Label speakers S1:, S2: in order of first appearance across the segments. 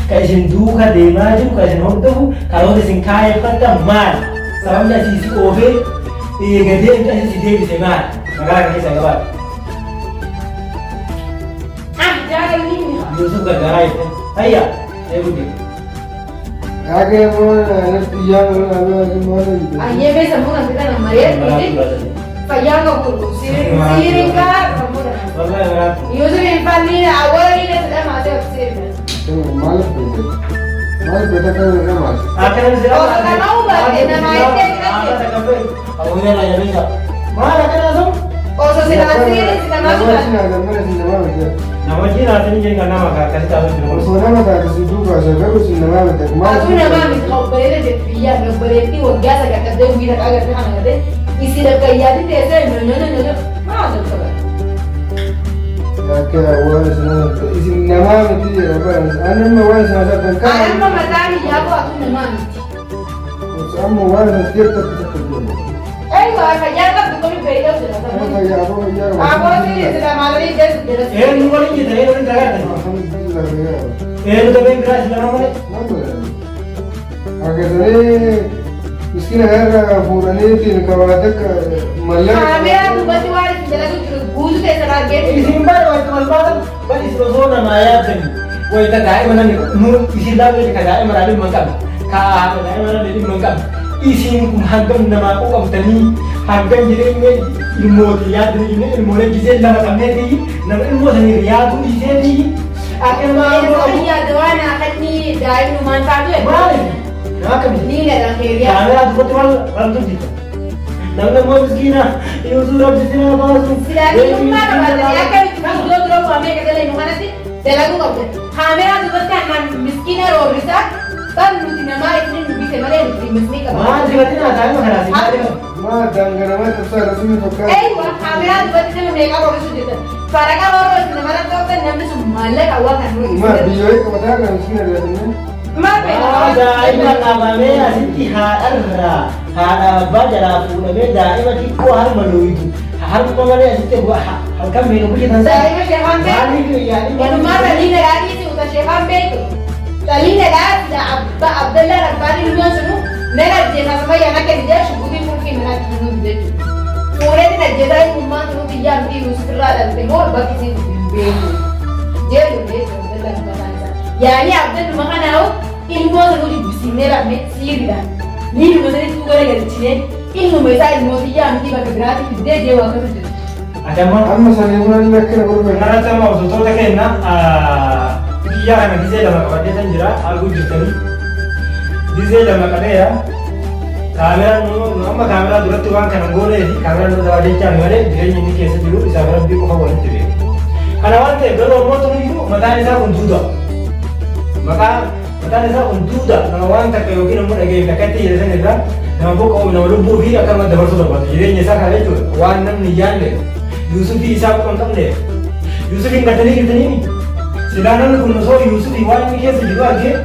S1: Ka isin duuka deemaa jiru, ka isin hordofu, karoora isin kaayeffattan maali? Sababni asii si oofee eega deemte asii si deebise maali? Magaalaa kana keessaa gabaadha.
S2: Ah, jaalalli ni haa.
S1: Yuusuf gargaaraa jirte. Hayya, eeguu deema.
S3: Akka immoo natti iyyaa maal
S2: Ayyee mee sammuu kan fixan ammayee miti. Fayyaa qabu siiriin kaa sammuu dha.
S1: Wallahi maraatu.
S2: Yusuf hin falliin awwaala ni dha maatee of siirna.
S3: Maaliif beekte? Maaliif beekte akka irra maas?
S1: Akka namni si
S2: Osoo kana hubatte namaa itti
S1: hidhatte. Maal akkana sun?
S2: Osoo silaa siiriin si namaa
S3: Nama
S2: suudhaan.
S3: wajjin haasa'an isin namaa miti.
S1: Nama wajjin haasa'anii jiran kan nama akkasitti haasa'u jiru.
S3: Osoo nama taate si duukaa isa garuu isin namaa miti. Maal
S2: Aduu namaa miti obboleessa jettu biyyaa obboleettii waggaa sagal qabdee guyyaa takka agartee kana agartee isin akka yaadni teessee no no no no maal tokko.
S3: Akka waan isin isin namaa miti jedha bara. Ani amma waan isin haasa'an kan
S2: Amma mataan iyyaa koo aduu namaa miti.
S3: Amma waan isin jettu tokko tokko jedhu.
S2: Eeyyuu fayyaa qabdu kami beekaa jira.
S3: Fayyaa aboo fayyaa
S2: Abbootiin sila maalii jechu jira.
S1: Eenyu waliin jirta eenyu waliin dagaagtan?
S3: Alhamdulillah fayyaa.
S1: Eenyu dameen biraa isin lama malee?
S3: Akkasanii miskiina irra fuudhaniitiin kabaate akka mallaqa.
S2: Kaameeraa duubatti waan isin dalagu jiru guutuu teessan argee jiru.
S1: Isin bara wayita wal baatan bal isin osoo namaa yaaddanii wayita daa'ima namni nu isin laalu ka daa'ima irraa dhimma hin qabne ka haadha daa'ima irraa dhimma hin qabne isin kun hangam namaa quuqamtanii hangam jireenya ilmootii yaaddanii jennee ilmoolee gisee lama qabneetii nama ilmoo saniif yaaduu dhiiseetii akka nama aangoo qabu
S2: Yaada waan akkanni daa'imnumaan taatu
S1: maaliif nama akkamitti
S2: ni dhadha keeriyaa.
S1: Kaameraa dubbatti maal maaltu jirta? Namni immoo miskiina Yuusuf rabbi si haa baasu.
S2: Siyaasummaa qabaatanii akka itti viidiyoo dura waamee gadalee nu kanatti dalaguu qabda. Kaameraa duubatti hanaan miskiina roorrisaa ban nuti namaa isin dubbise malee nuti miskiina
S1: Maal
S2: qabaatanii.
S1: sifatin haasa'aa kanaa si maal
S3: Maa daangaramaa cabsaa irra fakkaata.
S2: Eeywa kaameraa duubatti nama meeqa roorrisuu jirtan. Faraqa roorroo isin namarra ta'uudhaan namni sun maallaqa waan kan
S3: Maa biyyoo qabataa kan miskiina irra
S2: Maal
S1: Maa daa'ima qabamee asitti haadharraa haadha abbaa jalaa fuudhamee daa'ima xiqqoo harma looyitu harma malee asitti halkan meeqa bulchitan sana.
S2: Daa'ima sheekaan beektu.
S1: Maaliif yaadni
S2: Walumaa dhaliin dhadhaa uta sheekaan beektu. Dhaliin dhadhaa sila abba Abdallaan abbaan ilmoon sunu nan ajjeesaa sumayyaan akka inni jedhu shugutiin qulfii manaa kennuu jechuudha. Fuudheetiin ajjeesaa ilmummaan sunu biyyaa miti Yuusuf irraa dhalte moo bakki isiin hin beeku. Jedhu jechuudha Abdallaan mataan isaa. Yaani Abdalluma kanaa'u ilmoo sanuu jibbisiifnee rafne siiriidhaan. Niidhuma sanitti gara galchinee ilmuma isaa ilmoo biyyaa miti bakka biraatti fiddee jee waa akkasii jiru.
S1: Ati amma
S3: Amma sanii kun akkana godhu.
S1: Kanarratti amma hordoftoota keenya biyya kana gizee lama qabadhee kan jira arguu jirtanii. Gizee lama qabeera. Kaameraan nu amma kaameraa duratti waan kana goonee fi kaameraan nu dawaa jechaan malee jireenya inni keessa jiru isaaf rabbii qofa walitti beeku. Kana waan ta'eef garuu ammoo tuniyyuu mataan isaa kun duuda. Maqaa mataan isaa kun duuda nama waan takka yookiin ammoo dhageef akkatti jedhe san irraa nama boqoo nama lubbuu fi akkanuma dabarsuu barbaadu jireenya isaa kana jechuudha waan namni hin yaadne Yuusufii isaa quba hin qabne Yuusufiin gartanii jirtanii silaa namni kun osoo Yuusufii waan inni keessa jiru argee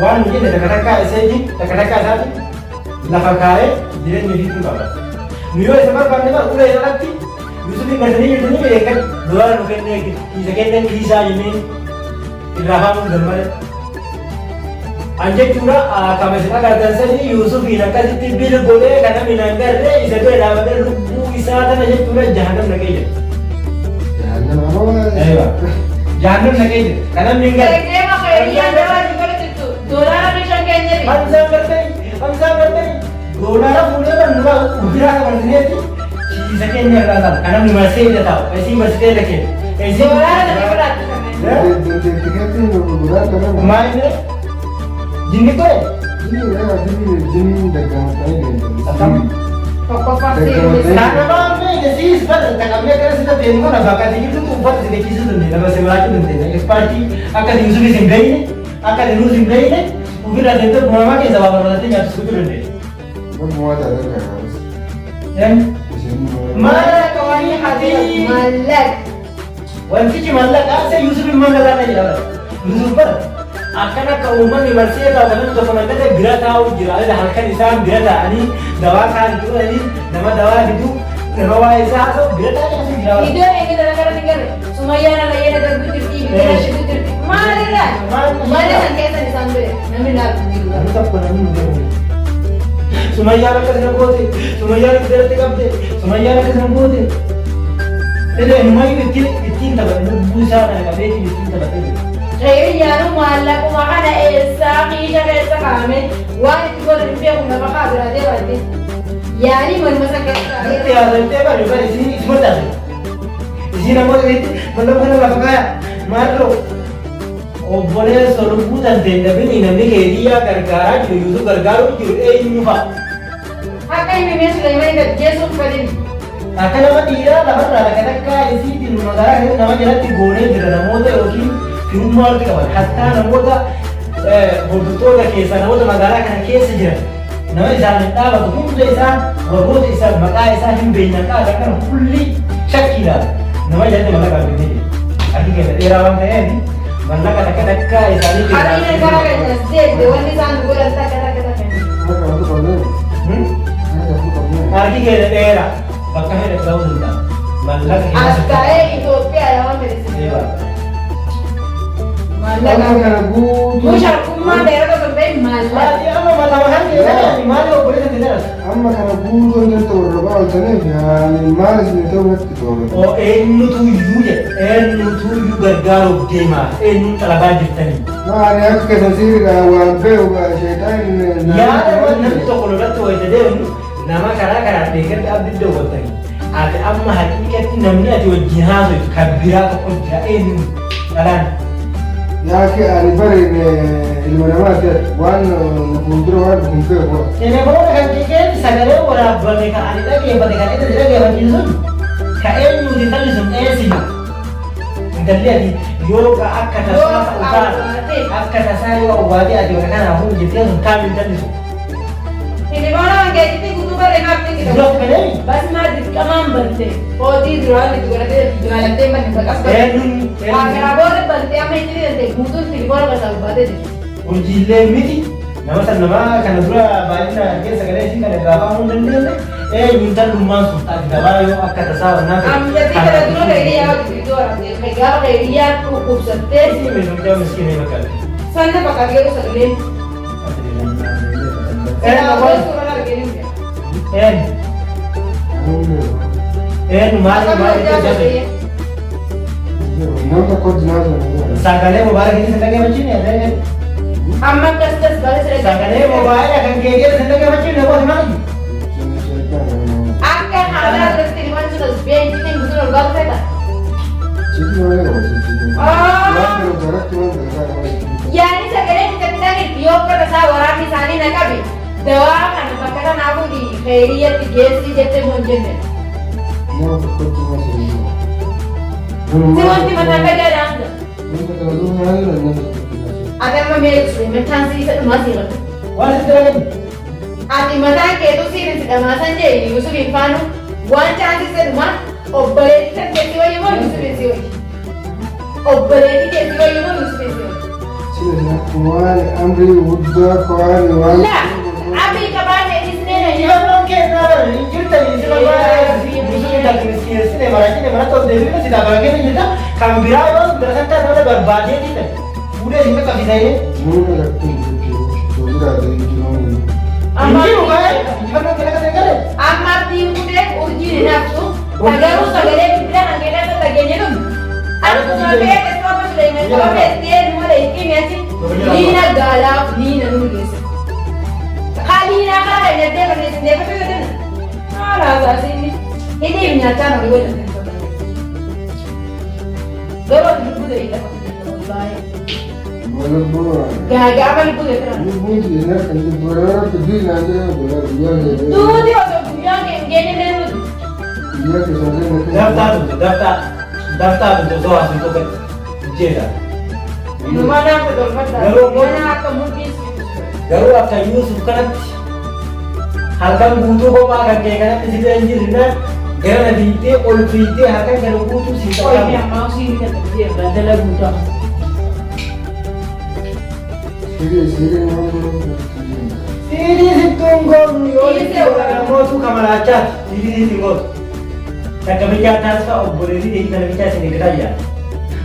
S1: waan hin jenne takka takkaa isaatiin takka takkaa isaatiin lafa kaa'ee jireenya ofii kun qaba. Nu yoo isa barbaanne bara ulee irratti Yuusufiin gartanii jirtanii beekan dolara nu kennee kiisa kennee kiisaa jennee irraa haamuu danda'e. An jechuudha akkama isin agartan sanii Yuusufiin akkasitti bil godhee kan namni hin agarre isa bira dhaabatee lubbuu isaa tana jechuudha jahannam naqee jira. Eewa. Jahannam naqee jira. Kan namni hin garre.
S2: Eeyyama keeriyaa dawaa dubara jirtu doolaara meeshaan keenyari.
S1: Hamzaan gartanii Hamzaan gartanii doolaara fuudhee ban nurraa ufiraa dabarsineeti kiisa keenya irraa sana kan namni marsee ija taa'u isiin marsitee ija keenya. Isiin
S2: Doolaara sana biraatti kanneen.
S3: Dandeettii gurguraa kana.
S1: Maal inni jinni godhe.
S3: Jinni daggamatanii deemtan.
S2: Tokkoffaa seerri.
S1: Kanama meeshaa siis bara takablee kana sita deemu kana bakka ati jirtutti uffata si gachiisuu dandeenya nama si maraachuu dandeenya. Ekspaartii akka ati Yuusufis hin beekne akka ati Nuus hin beekne ofirraa deemtee bu'aamaa keessa waa barbaadattee nyaatu si gochuu dandeenya.
S3: Mormumaa taatan kanaanis.
S1: Maal akka waan hatii
S2: Mallaqa.
S1: Wantichi mallaqaa isa Yuusuf hin mallaqaa jedhama. Yuusuf bara akkan akka uummanni marsee taa'u kan namni tokko mallaqe bira taa'u jira. Alala halkan isaan bira taa'anii dawaa kaan fudhanii nama dawaa fidu nama waa'ee isaa haasa'u bira taa'anii akkasii jira.
S2: Iddoo eegi dhala gara ni garre. Sumayyaan ala yeena darbuu jirti, biqilaa shibuu jirti. Maalirraa? Mana san keessa naaf jiru.
S1: Namni tokko namni nu beeku. Sumayyaan akkas na goote, Sumayyaan akkas irratti qabde, Sumayyaan akkas na goote. Illee numayyuu ittiin taphate, lubbuu isaa kana qabeetiin ittiin taphatee jira.
S2: Kheyriyaanu maallaquma kana eessaa kiisha keessa kaa'ame waan itti godhan hin beeku, lafa kaa biraa deemaatti. Yaanii manuma san keessa
S1: Nutti haasa'ee bari bari isiin isuma taate. Isiin ammoo itti mallaqa kana lafa kaaya maalloo obboleessa lubbuu tanteen dhabinii namni keetiyyaa gargaaraa jiru, Yuusuf gargaaruu jiru eenyu fa'a?
S2: Akka himimee Suleeman gaggeessuuf fedhin.
S1: Akka nama dhiiraa lafarraa takka takka isiitiin magaalaa keessatti nama jalatti goonee jira, namoota yookiin firummaa walitti qaban, hattaa namoota hordoftoota keessaa, namoota magaalaa kana keessa jiran, nama isaan hin dhaabatu hunda isaa, warroota isaan maqaa isaa hin beekne qaata kana kulli shakkiidhaan nama jalatti mallaqa argannee jira. Harki keenya dheeraa waan ta'eef mallaqa takka takka isaanii
S2: Har'iin gara keenyas deebite wanni isaan godhan takka takka takka.
S3: Harka qabdu qabnee. Harka qabdu qabnee.
S1: Harki keenya dheeraa bakka fedhe ga'uu danda'a. Mallaqa
S2: As
S1: keessa.
S2: taa'ee Itoophiyaa waan fedhe.
S3: Amma
S2: Maallaqa.
S3: kana guutuu.
S2: Musharkummaa dheeraa osoo hin ta'in maallaqa.
S1: Ati amma mataa kan keessatti maali obboleessa ta'e daras?
S3: Amma kana guutuu hin ta'u warra ooltaniif yaani maal isin ta'u natti tola.
S1: Oo, eenyutu iyyuu jedha, eenyutu iyyuu gargaaruuf deema, eenyuun xalabaa jirtanii.
S3: Maali akka keessa siiriidha waan beeku sheetaan.
S1: Yaada waan namni tokko lolatti wayita deemu nama karaa karaa deeggarti abdii dawwatanii. Ati amma haqiiqatti namni ati wajjin haasoftu kan biraa tokko jira, eenyuun dhalaan.
S3: Yaaki ani bari ilma namaati waan na fuuldura waan dhufu hin beeku.
S1: Telefoona kan kee sagalee waraabbame kan ani dhageeffate, kan inni dhageeffachiisu sun ka eenyuuti? Intalli sun eessiyu? Intalli ati yoo ka akka tasaa ta'u akka tasaa yoo awwaatee ati bakka kanaa fuudhu jettee sun taa'u intalli sun.
S2: Telefoona kan keetitti guutuu barreeffaaf
S1: Dura
S2: xiqqoo.
S1: fedhee
S2: Bas maa dirqamaan bante. Hojii duraan itti godhatee jaallattee banne baqas bante.
S1: Eenyuun
S2: Karaa booda bantee amma itti danda'e guutuun telefoona keessaa baatee jirti.
S1: Hojiilee miti nama san nama kana dura baay'ina argee sagalee isii kana gaafamuu hin dandeenye, eenyu intallummaan sun ati gabaa yoo akka tasaa wannaa ta'e.
S2: Amjatti kana dura hiriyaa hojii waraabdee gaafa hiriyaa dhukkubsattee
S1: Isii meeshaa miskiinii fakkaatti.
S2: sanna bakka geeru sagaleen.
S1: Eenyu
S2: Silaa suuraan arginu.
S1: Eenyu eenyu maali maali hojjete?
S3: Nama tokko jinaa sana.
S1: Sagalee mobaayila keessa dhaggeeffachiifne.
S2: Amma akkas tas balee
S1: Sagalee mobaayila kan kee keessa dhaggeeffachiifne qofa maali?
S2: Akka haaraa irratti telefoon sun as beenjitiin guutuun ol baatu feeta. Yaani sagalee bitatti jirti, yoo akka tasaa waraabni isaanii na qabe dawaa kana bakka tanaa fuudhi kheyriyyatti geessi jettee moo hin jenne. Si wanti mataa dhagaadhaan jira. Ati amma mee mataan si isa dhumaa si irratti.
S1: Waan sitti dhageenye.
S2: Ati mataan keetuu siin si dhamaasan jee Yusuf hin faanu waan chaansii isa dhumaa obboleettii kan keessi wayyu moo Yusuf hin si wayyu? Obboleettii keessi wayyu moo Yusuf hin si wayyu?
S3: Waan amrii guddaa waan waan.
S2: La amrii qabaanne isnee na
S1: Injifannoon kennaa bara hin jirtanii si barbaade Yusuf miskiinsine marachine maratti of deebifne si taabara keessa jirta kan biraa yoo darasan taate malee barbaadee diitan fuudhee si qaqqabsiisa jedhee.
S3: Nuuna lakkin jiraate injifannoon.
S1: Hin jiru kaa'ee injifannoo kenna kan galee.
S2: Amma abdiin kutee urjiin hin haftu. Garuu sagalee bilbila kan keessa dhageenye nun. Akkuma beekte sababa Suleeman sababa itti numa dheetti mi'achi liina gaalaaf liina nu geessa. Haa liina kana kan nyaatee barreessin deeffachuu yoo ta'u. Haala haasaasinni hidhiif nyaataa nama godhan. Garuu ati lubbuu ta'ee lafa wallaahi. Gaagaama lubbuu ta'e turan.
S3: Lubbuun jireenya kan jiru rabbi diinaa jira guyyaa
S2: Duuti osoo guyyaan kee hin geenye nuti.
S3: guyyaa keessaa
S1: Daftaa dhufte, daftaa daftaa dhufte osoo haasni tokko jeedha.
S2: Numaa naafa tolfadha.
S1: Garuu
S2: Mana akka murtiin
S1: Garuu akka Yuusuf kanatti halkan guutuu kophaa kan kee kanatti si bira hin jirre gara na fiigdee ol fiigdee halkan kana guutuu si
S2: Qoyni
S1: qaqqabu.
S2: ammaa usii bitata irraa dalaguu ta'a.
S3: Sirii sirii waan
S1: Siirii sittuun goonu yoo mootuu kamalaachaati. Siirii sittuun gootu. Takka bichaa taasisaa obboleettii keetii kana bichaa isin eeggataa jira.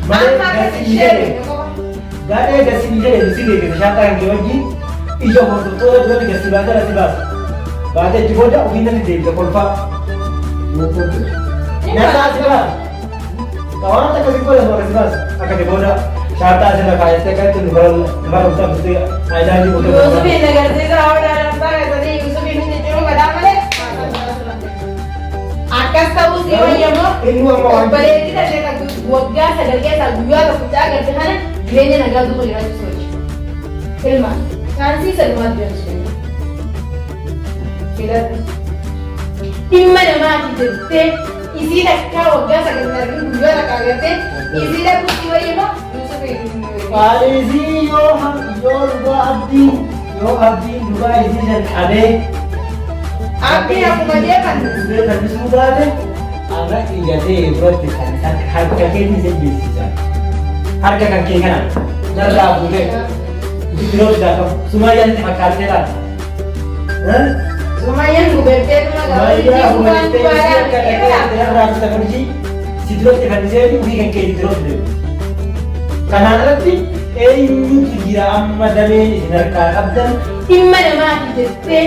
S1: Malee
S2: Amma akkas
S1: gasii
S2: ishee
S1: jedhe gadhee gasii jedhe si beekte shaantaa kan kee wajjin. Ija hordoftoota duratti gadi baatee alatti baasa. Baatee achi booda ofii natti deebita kolfaa. Narraa si baasa. Waan takka si godhamu akka si baasa. Akka ti booda shaartaa asirra kaayattee akka itti nu barumsa biftee aayilaandii booda.
S2: Yuusufiin agarsiisa hawwataa lamsaa keessatti Yuusufiin hin jijjiiruu mataa malee. Akkas ta'uu si wayyamoo
S1: Inni amma waan
S2: obboleettii tashee kan waggaa 9 keessaa guyyaa tokkichaa agarte kana jireenya nagaa duuba jiraachuu sochi. Ilma chaansii sadumaatti deemsu. Filadhu. Dhimma namaati jettee isii takkaa waggaa 9 hin argin guyyaa takka agartee isii dhabuu si wayyamoo Yuusufiin.
S1: Faalisii yoo yoo dhugaa abdiin yoo abdiin dhugaa isii san qabee
S2: Abdiin akkuma jeeqan.
S1: Ulee fannisuu baate amma ija ta'e duratti kan harka keetiin isa beeksisa. Harka kan kee kana narraa fuutee bidiroo bitaa qabu. Sumayyaan itti fakkaattee laata?
S2: Sumayyaan gubertee tuma
S1: Sumayyaa
S2: gabaabaa
S1: hubattee isii harka dhaqee narraa fuute hojii si duratti fannisee ofii kan kee bidiroo fide. Kanaan alatti eenyutu jira amma dameen isin harkaa qabdan?
S2: Dhimma namaati jettee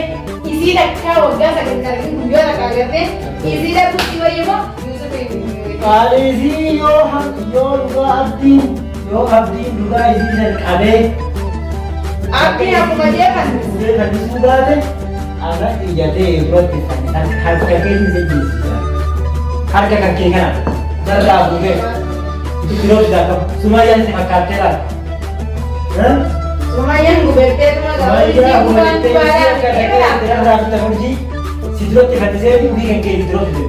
S2: isii takkaa waggaa 9 hin argin guyyaa takka agartee isii dhabuu si wayyamoo Yuusufiin.
S1: Faalisii yoo yoo dhugaa abdiin yoo abdiin dhugaa isii san qabee
S2: Abdiin akkuma jeeqan.
S1: Ulee fannisuu baate amma ija ta'e duratti kan harka keetiin isa beeksisa. Harka kan kee kana narraa fuutee bidiroo bitaa qabu. Sumayyaan itti fakkaattee laata?
S2: Sumayyaan gubertee tuma
S1: Sumayyaa
S2: gabaabaa
S1: hubattee isii harka dhaqee narraa fuute hojii si duratti fannisee ofii kan kee bidiroo fide.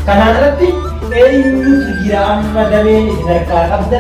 S1: Kanaan alatti eenyutu jira amma dameen isin harkaa qabdan?